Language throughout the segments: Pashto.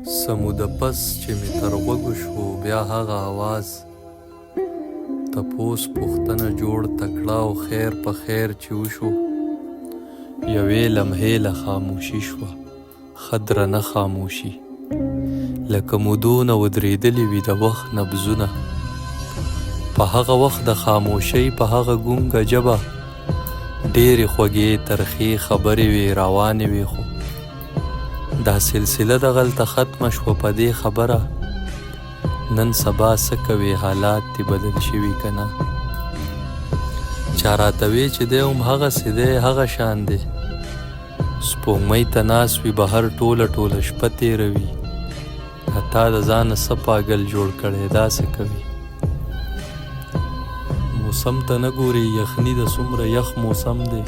څه موده پس چې مې تر غوږو شو بیا هغه اواز، تپوس پوښتنه جوړ تکړه او خیر په خیر چې وشو، یوې لمحې له خاموشي شوه، ښه درنه خاموشي، لکه مودو نه ودرېدلي وي د وخت نبضونه. په هغه وخت د خاموشۍ په هغه ګونګه ژبه ډېرې خوږې ترخې خبرې وې روانې وې، خو دا سلسله دغلته ختمه شوه په دې خبره، نن سبا څه کوې حالات دې بدل شوي که نه؟ چا راته وې چې دی هم هغسې دی هغه شان دی، سپوږمۍ ته ناست وي بهر ټوله ټوله شپه تېروي، دا تا د ځانه څه پاګل جوړ کړی دا څه کوي؟ موسم ته نه ګورې یخني ده څومره یخ موسم دی،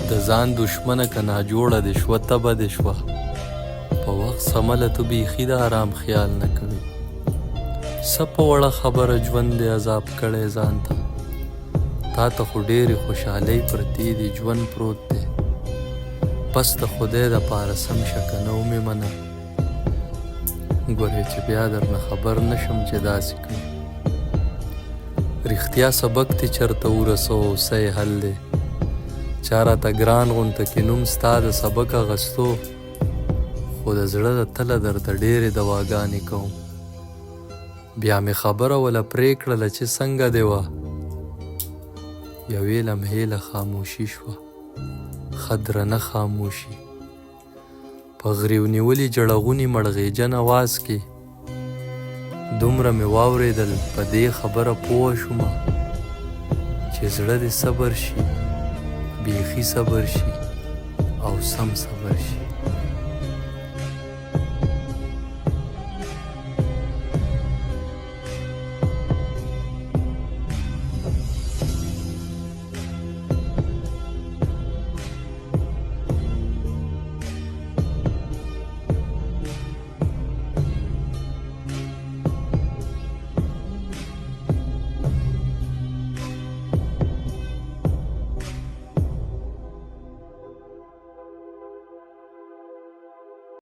د ځان دښمنه که ناجوړه دې شوه تبه دې شوه، په وخت سمله ته بیخي د آرام خیال نه کوې، څه په وړه خبره ژوند دې عذاب کړی ځان ته، تا ته خو ډېرې خوشحالۍ پرتې دي ژوند پروت دی، بس د خدای دپاره سم شه که نه ومې منه، ګورې چې بیا درنه خبر نه شم چې داسې کوي. رښتیا سبق دې چرته ورسوه او څه یې حل دی، چا راته ګران غونته کې نوم ستا د سبق اغستو، خو د زړه د تله درته ډېرې دواګانې کوم. بیا مې خبره وله پرې کړله چې څنګه دې وه، یوې لمحې له خاموشي شوه، ښه درنه خاموشي. په غریو نیولي ژړغوني مړغېجن اواز کې دومره مې واورېدل، په دې خبره پوه شومه چې زړه دې صبر شي، بیخي صبر شي او سم صبر شي.